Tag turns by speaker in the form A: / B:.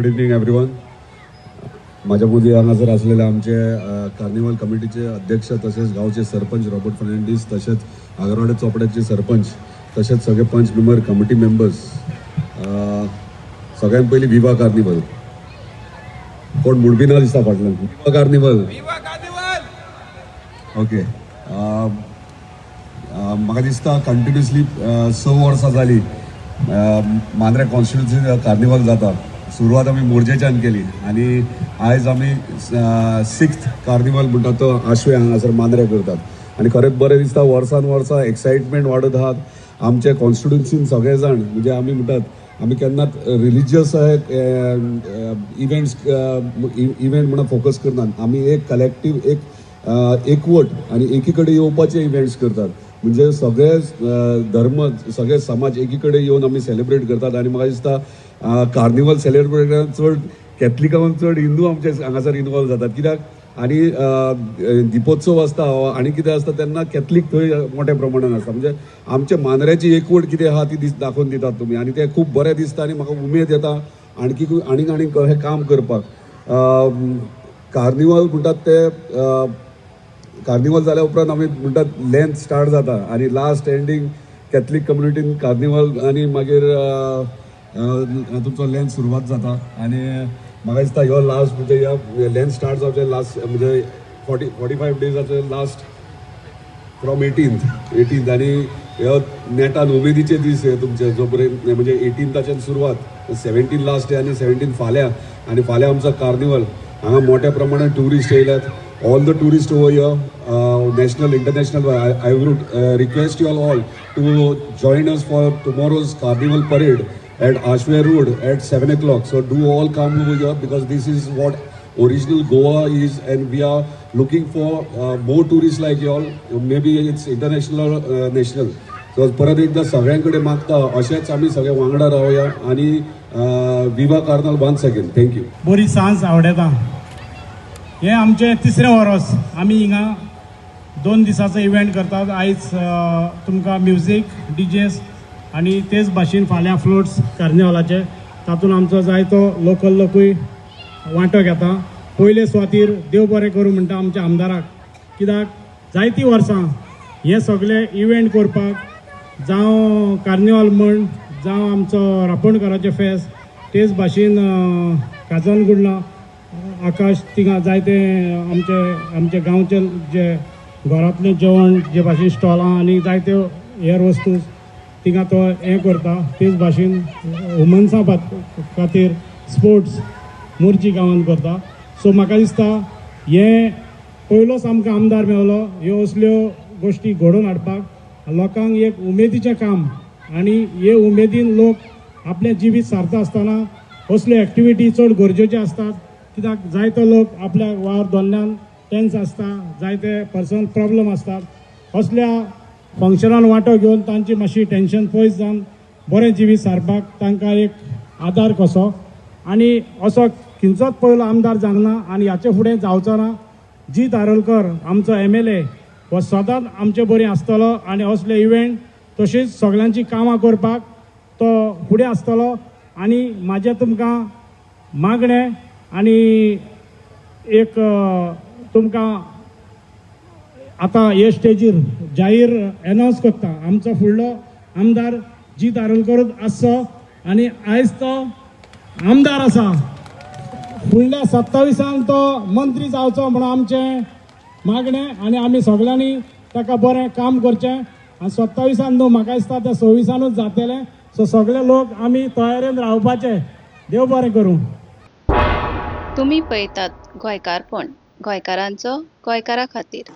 A: Good evening everyone. म्हाज्या मदीं हांगासर आसलेले आमचे कार्निवल कमिटीचे अध्यक्ष तशेंच गांवचे सरपंच रॉबर्ट फर्नांडीस, तशेंच आगरवाडे चोपड्याचे सरपंच, तशेंच सगळे पंच मेंबर, कमिटी मेंबर्स. सगळ्यात पयलीं विवा कार्निवल. कोण म्हणपी ना दिसता फाटल्यान. विवा कार्निवल. ओके. म्हाका दिसता कंटिन्युअसली 6 वर्सां जाली मांद्रे कॉन्स्टिट्युन्सी कार्निवल जाता. सुरवात आमी मोरजेच्यान केली आनी आयज आमी 6th carnival म्हणटा तो आशवे हांगासर मांद्रे करतात आनी खरेंच बरें दिसता. वर्सान वर्सा एक्सायटमेंट वाडत आहात आमचे कॉन्स्टिट्युन्सीन सगळे जाण. म्हणजे आमी म्हणटात आमी केन्नाच रिलिजियस इव्हेंट म्हणून फोकस करनात. आमी एक कलेक्टीव, एक एकवट आनी एकी कडेन येवपाचे इव्हेंट्स करतात. म्हणजे सगळे धर्म, सगळे समाज एकी कडेन येवन आमी सेलिब्रेट करतात. आनी म्हाका दिसता कार्निवल सेलिब्रेट करतना चड कॅथलिकांक, चड हिंदू आमचे हांगासर इनवॉल्व जातात. कित्याक आनी दिपोत्सव आसता आनी कितें आसता तेन्ना कॅथलीक थंय मोठ्या प्रमाणान आसता. म्हणजे आमच्या मांद्र्याची एकवट कितें आहा ती दाखोवन दितात तुमी आनी तें खूब बरें दिसता आनी म्हाका उमेद येता आणकी आनीक आनीक हें काम करपाक. कार्निवल म्हणटात ते कार्निवल जाल्या उपरांत आमी म्हणटात लेंथ स्टार्ट जाता आनी लास्ट एंडींग कॅथलीक कम्युनिटीन कार्निवल आनी मागीर तुमचो लेंथ सुरवात जाता. आनी म्हाका दिसता ह्यो लास्ट म्हणजे ह्या लेंथ स्टार्ट जावचे लास्ट म्हणजे 45 डेजाचे लास्ट फ्रॉम 18th आनी ह्यो नेटान उमेदीचे दीस हे तुमचे जो पर्यंत म्हणजे 18थाच्यान सुरवात, 17 लास्ट डे आनी 17 फाल्यां. आनी फाल्यां आमचो कार्निवल हांगा मोठ्या प्रमाणात tourist येयल्यात. All the tourists over here, national, international, I would request you all to join us for tomorrow's carnival parade at Ashwe Road at 7 o'clock. So do all come over here because this is what original Goa is, and we are looking for more tourists like you all. Maybe it's international or national. So परत एकदा सगळ्यांकडे मागता अशेंच आमी सगळे वांगडा रावया आनी विवा कार्नाल once again. Thank you.
B: बरी सांज आवडेता. हे आमचें तिसरें वरस आमी हिंगा 2 दिसाचो इव्हेंट करतात. आयज तुमकां म्युजीक, डीजेस आनी तेच भाशेन फाल्यां फ्लोट्स कार्निवालाचे, तातूंत आमचो जायतो लोकल लोकूय वांटो घेता. पयले सुवातीर देव बरें करूं म्हणटा आमच्या आमदाराक, कित्याक जायतीं वर्सां हे सगळे इव्हेंट करपाक, जावं कार्निवाल म्हण, जावं आमचो रापणकाराचें फेस्त, तेच भाशेन काजनगुडला आकाश थिंगा जायते आमचे आमचे गांवचे जे घरांतलें जेवण जे भाशेन स्टॉलां आनी जायत्यो हेर वस्तू थिंगा तो हें करता. तेच भाशेन वुमन्सां खातीर स्पोर्ट्स मोरजी गांवांत करता. सो म्हाका दिसता हें पयलोच आमकां आमदार मेवलो ह्यो असल्यो गोश्टी घडोवन हाडपाक, लोकांक एक उमेदीचें काम आनी हे उमेदीन लोक आपलें जिवीत सारता आसतना असल्यो एक्टिविटी चड गरजेच्यो आसतात. कित्याक जायतो लोक आपल्या वावर दोल्ल्यान टेन्स आसता, जायते पर्सनल प्रॉब्लम आसतात. असल्या फंक्शनान वांटो घेवन तांची मातशी टेंशन पयस जावन बरें जिवीत सारपाक तांकां एक आदार कसो. आनी असो खंयचोच पयलो आमदार जावंक ना आनी हाचे फुडें जावचो ना. जीत आरोलकर आमचो MLA हो सदांच आमचे बरी आसतलो आनी असले इव्हेंट तशीच सगळ्यांची कामां करपाक तो फुडें आसतलो. आनी म्हाजें तुमकां मागणें आनी एक तुमकां आतां हे स्टेजीर जाहीर एनावन्स करता, आमचो फुडलो आमदार जीत आरोलकरूच आसचो आनी आयज तो आमदार आसा, फुडल्या 27 तो मंत्री जावचो म्हणून आमचें मागणें आनी आमी सगळ्यांनी ताका बरें काम करचें. आनी 27 न्हू, म्हाका दिसता तें 26 जातलें. सो सगळे लोक आमी तयारेन रावपाचे. देव बरें करूं.
C: तुमी पळयतात गोंयकारपण, गोंयकारांचो गोंयकारा खातीर.